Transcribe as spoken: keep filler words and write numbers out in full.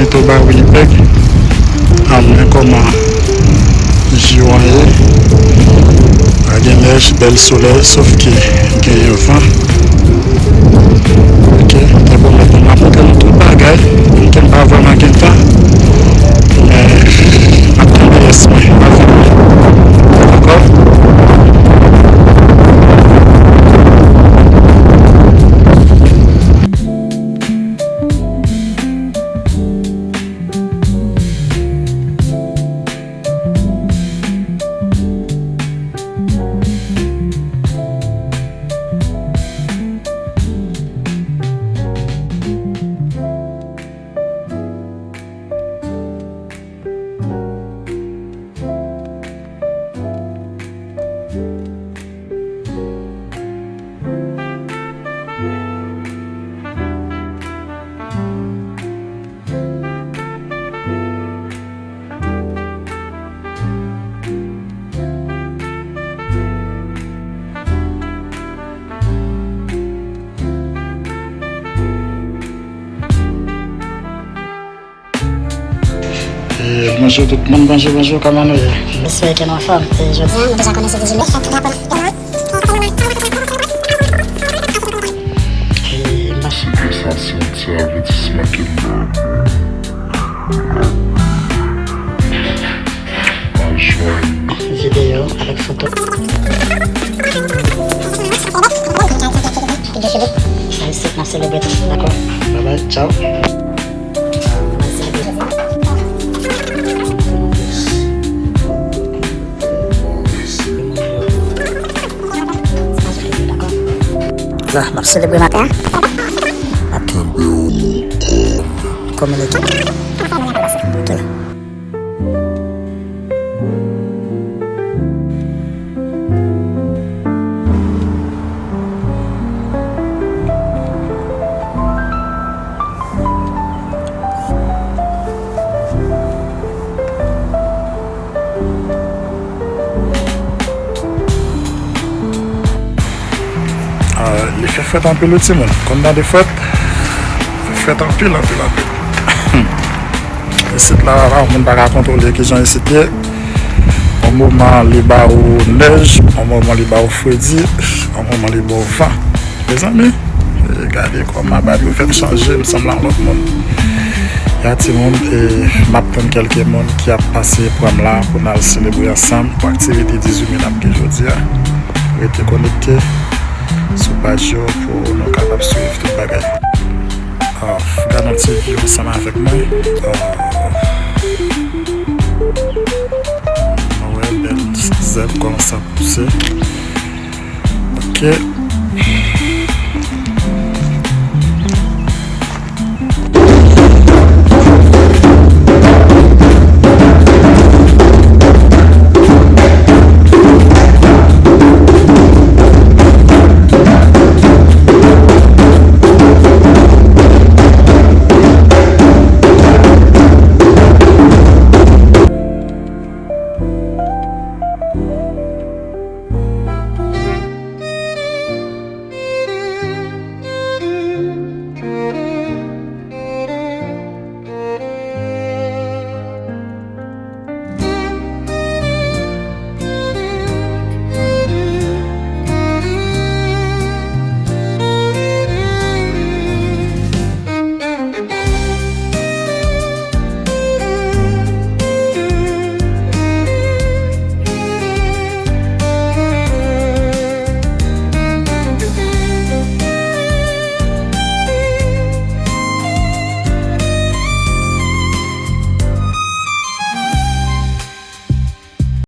Manito ba Winnipeg. An men kòman je w an ye. Pa gen nèj, bèl solèy, sof ke gen yon van. Ok, te pwomèt nou m ap montre nou tout bagay. Ke m pa vrèman gen tan. Men, m ap kenbe yès mwen. M ap fè mwen. Dakò? E, bonjou tout moun, bonjou, bonjou, kòman nou ye? M espere ke nou anfòm. E, jodi a, nou deja konnen se dizuit me. E, m ap... Se konsa, se yon ti avètisman ke m bay. Al jwenn videyo avèk foto. Videyo cheve. Sa isit, n ap selebre tou. Dakò? Bye bye. Tchao. La, n ap selebre maten an. N ap kenbe w kominike. Ok. Ah, li fè frèt anpil wi timoun. Konn tande frèt? Fè frèt anpil, anpil, anpil. Isit la, moun pa ka kontwole kijan isit ye. Yon moman li ba ou nèj, yon moman li ba ou fredi, yon moman li ba ou van. Mezanmi, e, gade kòman bab yo fè m chanje, m sanble yon lòt moun. Ya timoun, e, m ap tann kèlke moun ki ap pase pran m la pou n al selebre ansanm pou aktivite dizuit me n ap gen jodi a. Rete konekte sou paj yo pou nou kapab swiv tout bagay. Ah, gade yon ti view ansanm avèk mwen. Ah, nou wè bèl zèb kòmanse ap pouse. Ok.